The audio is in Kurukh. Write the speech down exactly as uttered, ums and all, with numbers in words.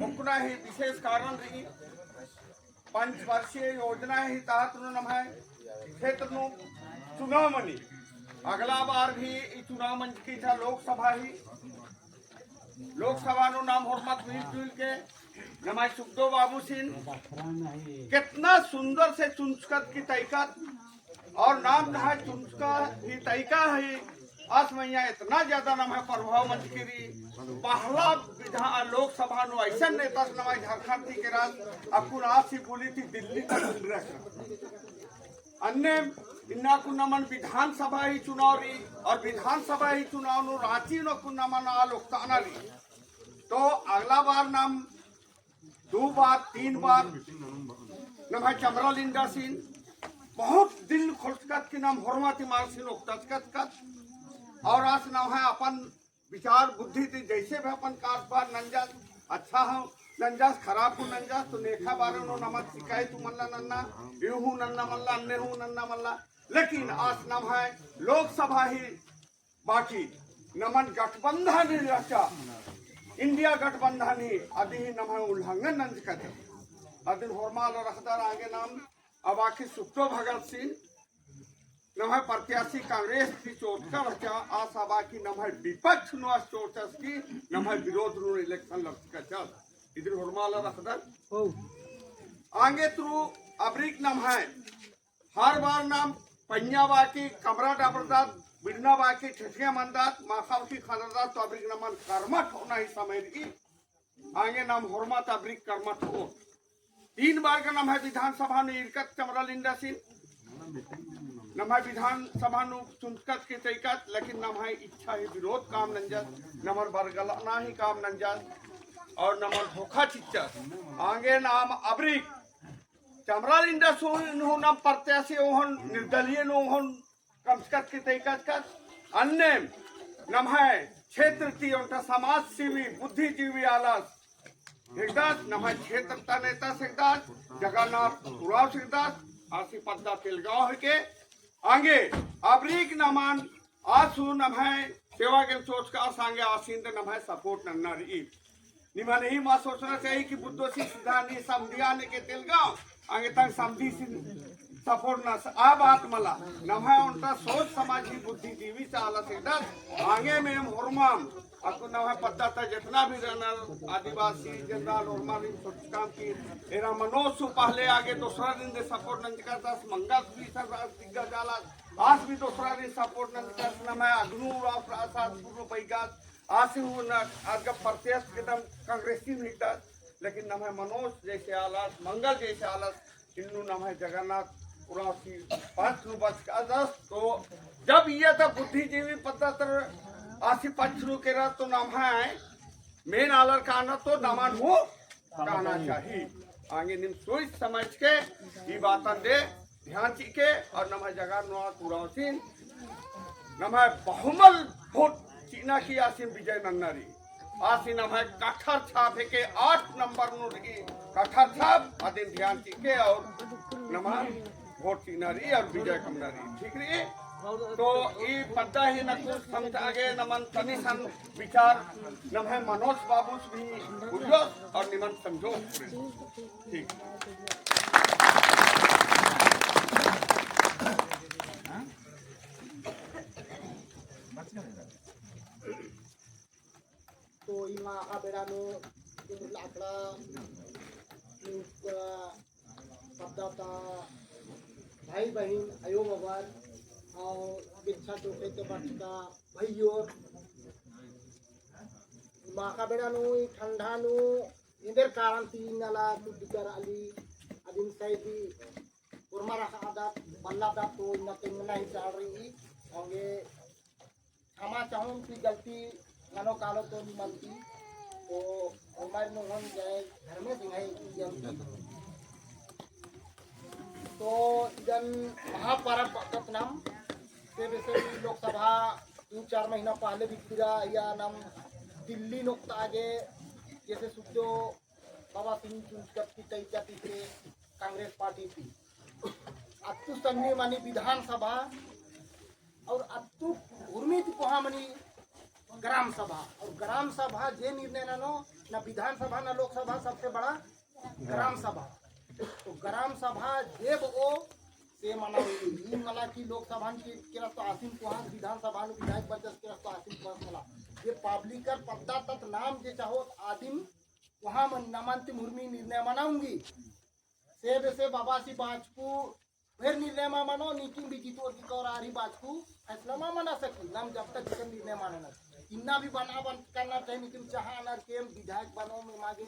ओक्कना ही विशेष कारण रई। पंचवर्षीय योजना ही तहत नू नम्है क्षेत्र नू चुनाव मनी। अगला बार भी ई चुनाव मंजकी था लोकसभा ही। लोकसभा नू नाम होरमत मिलजुल के नम्है सुखदेव बाबूसिन केतना सुंदर से चुनचकत की तैकत और नाम तहा चुनचका ही तैका ही आस मइय्याँ एतना ज्यादा नम्है प्रभाव मंजकी रई। पहला विधान लोकसभा नू अइसन नेता से नम्है झारखंड ती केरस अक्कुन आस ही बोली ती दिल्ली तक उंडरस। अन्ने इन्ना अक्कुन नमन विधानसभा ही चुनाव रई और विधानसभा ही चुनाव नू राँची नू अक्कुन नमन आल ओक्ताना रई। तो अगला बार नाम दो बार, तीन बार नम्है चमरा लिंडासिन बहुत दिल खोलचकत कि नाम होरमा ती मारसिन ओक्तचकत कत। और आस नम्है अपन विचार बुद्धि ती जैसे भी अपन काज बार नंजस, अच्छा हूँ नंजस, खराब हूँ नंजस, तो नेखा बारे नू नमन शिकायत हूँ मल्ला नन्ना, यूँ हूँ नन्ना मल्ला, अन्ने हूँ नन्ना मल्ला। लेकिन आस नम्है लोकसभा ही बाकी नमन गठबंधन ही रहचा, इंडिया गठबंधन ही अदी ही नम्है उल्लंघन नंजकत। अदिन होरमा आलर अख़दर आगे नाम अबकी सुखदेव भगतसिन नम्है प्रत्याशी कांग्रेस ती चोरचका रहचा, आस अबकी नम्है विपक्ष नू आस चोरचस की नम्है विरोध नू इलेक्शन लड़चका चस। इदिन होरमा आलर अख़दर। आगे तुरु अबरिक नम्है हर बार नाम पइय्याँ बाकी कमरा डबरदत, बिड़ना बाकी ठेठिया मन्दत, माखा बाकी खदरदत, तो अबरिक नमन कर्मठ होना ही समय रई। आगे नाम होरमा ता अबरिक कर्मठ हो। तीन बार का नम्है विधानसभा नू इरकत चमरा लिंडासिन। नम्है विधानसभा नू चुनचकत के तैकत, लेकिन नम्है इच्छा ही विरोध काम नंजस, नमन बरगलाना ही काम नंजस, और नमन धोखा चिच्चस। आगे नाम अबरिक चमरा लिंडासिन हूँ नाम प्रत्याशी ओहन निर्दलीय नू ओहन कमचकत की तैकचकत। अन्ने नम्है क्षेत्र ती ओन्टा समाजसेवी बुद्धिजीवी आलस हिकदस, नम्है क्षेत्र ता नेता हिकदस, जगन्नाथ उराँव हिकदस, आसी पद्दा तेलगाँव हेके। आगे अबरिक नमन आसु नम्है सेवा गेल सोचका आस आगे आसिन दे नम्है support नन्ना रई। निमन ही मा सोचना चाहिए कि बुद्धो सी सीधा नी समधिया ने के तेलगाँव, आगे तंग समधी सी support ना स-, आ बात मला। नम्है ओन्टा सोच समझ ही बुद्धिजीवी सा आलस हिकदस, आगे में होरमाम, अक्कु नम्है पद्दा ता जितना भी रहना आदिवासी, जनरल, होरमाम इन सोच काम की, एरा मनोज सु पहले आगे दूसरा दिन दे support नंजका ता, मंगल भी सर दिग्गज आलस, आस भी दूसरा दिन support नंजका ता, नम्है अगनू उराँव आस पूर्व बैगास, आसी हूँ ना, आज का प्रत्याशी एकदम कांग्रेसी नहीं था, लेकिन नम्है मनोज जैसे आलस, मंगल जैसे आलस, इन्नु नम्है जगन्नाथ उराँव सी पक्ष नू बचकादस, तो जब ये तो बुद्धिजीवी पद्दा तर आसी पक्ष नू केरा, तो नम्है main आलर काना तो दमन हूँ काना चाहिए। आगे नीम सोच समझ के ई बातन दे ध्यान चिके और नम्है जगन्नाथ उराँवसिन नम्है बहुमल vote चिअना की आसिन विजय नन्ना रई। आसिन नम्है कटहर छाप हेके आठ नंबर नू रई कटहर छाप, अदिन ध्यान चिके और नम्है vote चिअना रई और विजय कमना रई। ठीक रई? तो ई पद्दा ही नकु समझा गे नमन तनी सन विचार नम्है मनोज बाबूस भी बुझोस और निमन समझोस। ठीक। तो ई माखा बेड़ा नू इन्द्र लाकड़ा नू, अ, पद्दा ता भाई बहिन, अयो बबर, और बिच्छा चौके ते बटका भैयोर। माखा बेड़ा नू ई ठंडा नू एन्देर कारण ती नला कुद्दकर अली अदिन सैदी उर्मा रखा आदत, बल्ला आदत तो इन्ना तेंगना ही चाल रई। औंगे क्षमा चाहूँ कि गलती ननो कालो तो निमन ती, तो उमर नू होन जाए, घर में सिंगाई की गलती। तो इदन महापरब बअदत नाम, ते बेसे भी लोकसभा तीन चार महीना पहले भी फिरा या नाम दिल्ली नोक्ता आगे, जैसे सुखदेव बाबा सिंह चुनचकत की तैका ती से कांग्रेस पार्टी ती। अत्तु सन्नी मनी विधानसभा और अत्तु उर्मी ती कोहा मनी ग्राम सभा और ग्राम सभा जे निर्णय ननो ना विधानसभा ना लोकसभा, सबसे बड़ा ग्राम सभा। तो ग्राम सभा जे बओ से मना, नीम मला कि लोकसभा की केरस तो आसिम कोहास, विधानसभा नू विधायक बरचस केरस तो आसिम कोहास मला। ये पब्लिकर पद्दा तत नाम जे चाहो आदिम कोहा मन नमन तिम उर्मी निर्णय मना ओंगी। से बेसे बाबासी बाचकू फेर निर्णय मा मनो, नीकिम भी जितोर की कौर आर ही बाचकू फैसला मा मना सकी। नाम जब तक जितन निर्णय मा मना। इन्ना भी बना बन करना चाहिए, नीकिम चाहा अनर केम विधायक बनो में मागे